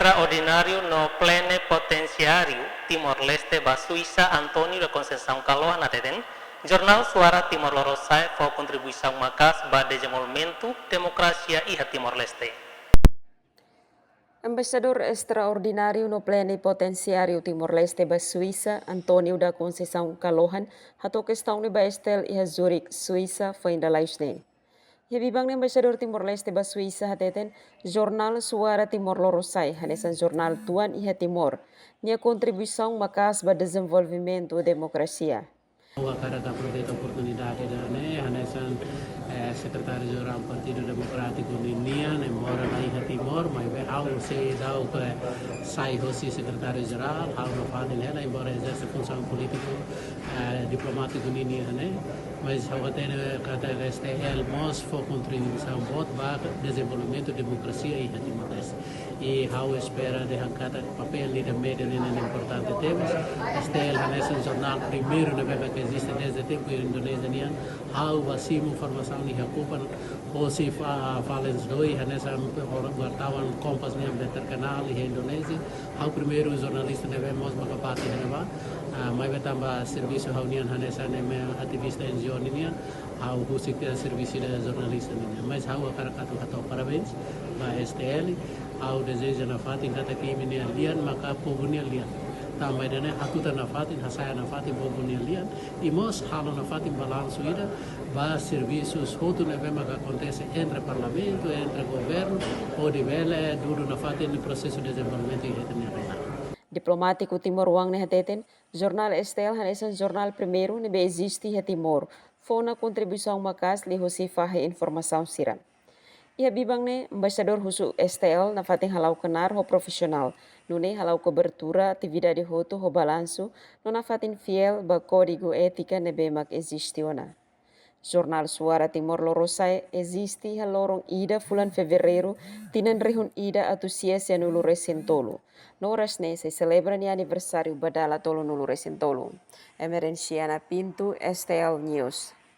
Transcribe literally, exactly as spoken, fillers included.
Estraordináriu no Plenipotensiáriu Timor-Leste ba Suisa, António da Conceição Kalohan hateten, Jornál Suara Timor Lorosa'e fó kontribuisaun maka'as ba dezenvolvimentu demokrasia iha Timor-Leste. Embaixadór Estraordináriu no Plenipotensiáriu Timor-Leste ba Suisa, António da Conceição Kalohan, hato'o kestaun ne'e ba STL iha Zurich, Suisa, foin lalais ne'e. Iha biban ne'e Embaixadór Timor-Leste ba Suisa hateten, Jornál Suara Timor Lorosa'e, hanesan jornál tuan iha Timor, nia kontribuisaun maka'as ba dezenvolvimentu demokrasia. Ha'u hakarak aproveita oportunidade ida-ne'e, hanesan, eh, Sekretáriu Jerál Partidu Demokrátiku ninian, embora la iha Timor, maibé ha'u seidauk sai hosi Sekretáriu Jerál, ha'u nafatin hela, embora ezerse funsaun polítiku, eh, diplomátiku ninian, ne'e, mas ha'u hatene katak STL mós fó kontribuisaun boot ba dezenvolvimentu demokrasia iha Timor-Leste. I ha'u espera dehan katak papél ida média ne'e importante tebes. STL hanesan jornál primeiru ne'ebé mak eziste dezde tempu Indonézia nian. Ha'u bá simu formasaun iha Kupan, hosi fa-, Falens Doi, hanesan or-, wartawan Kompas nian be terkenal iha Indonézia. Ha'u primeiru jornalista ne'ebé mós mak bá tiha ne'ebá. Ah, maibé tanba servisu ha'u-nian hanesan ema ativista NGO ninian, ha'u husik servisu ida jornalista ninian. Mas ha'u hakarak atu hato'o parabéns ba STL. Ha'u dezeja nafatin katak imi-nia lian maka povu nia lian. Tanba ida-ne'e hatutan nafatin, hasa'e nafatin povu nia lian. I mós halo nafatin balansu ida ba servisus hotu ne'ebé maka akontese entre parlamentu, entre governu, hodi bele dudu nafatin prosesu dezenvolvimentu iha ita-nia reina. Diplomátiku timoroan ne'e hateten, jornál STL hanesan jornál primeiru ne'ebé eziste iha Timor, fó ona kontribuisaun maka'as liuhosi fahe informasaun sira. Iha biban ne'e, embaixadór husu STL nafatin hala'o knaar ho profisionál, nune'e hala'o kobertura atividade hotu ho balansu, no nafatin fiél ba kódigu étika ne'ebé mak eziste ona. Jornál Suara Timor Lorosa'e eziste iha loron ida fulan Fevereiru, tinan rihun ida atus sia sianulu resin tolu. No oras ne'e sei selebra nia aniversáriu ba dala tolunulu resin tolu. Emerenciana Pinto, STL News.